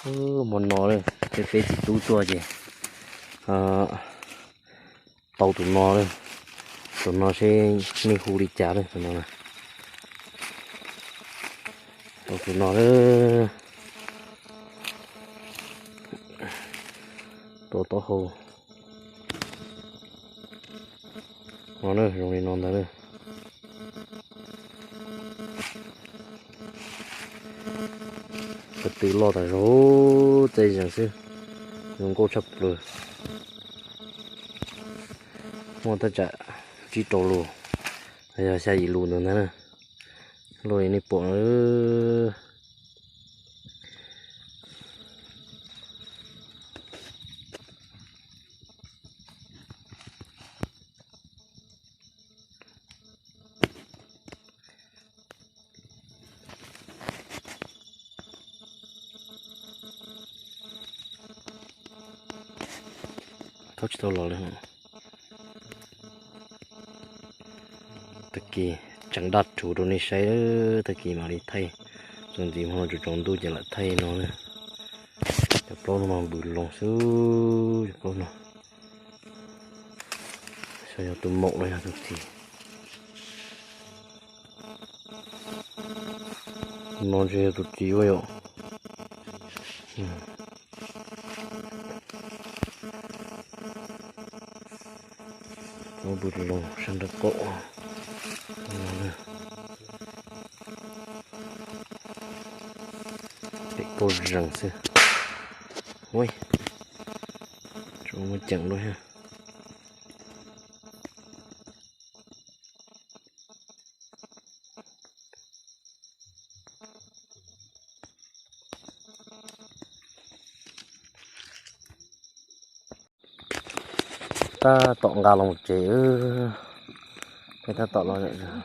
Hmo no ces peb txiv tub tuaj ces tau tus no, tus no seb nej hu li cas, tus no, tau tus no, tau taub hau no, zoo li no ntag. Ko tw loj tas zog, txaij zees xwb, zoo nkauj tshaj plaws. Muaj thaj tsam tsib rau lus, yog xya yim lus ntawd ntag na. Luaj li nej pom na. Thaub tsis tau los li. Tag kis tseem daj rhuv rau nej saib, tag kis mam li thaij. Txuas ntxiv hmo no tsaus ntuj ces lam thaij no na. Cov plaub no mas npws loo xwb, cov plaub no. Xyov yog tus maum los yog tus txiv. No ntshe yog tus txiv ua yom. Plaub npws loo sab nraud qaum. Pem kauj zees xwb. Ua, tsuas muaj ceem luaj thiab. Tab tom nqa los mus tsev. Peb tab tom los lawm.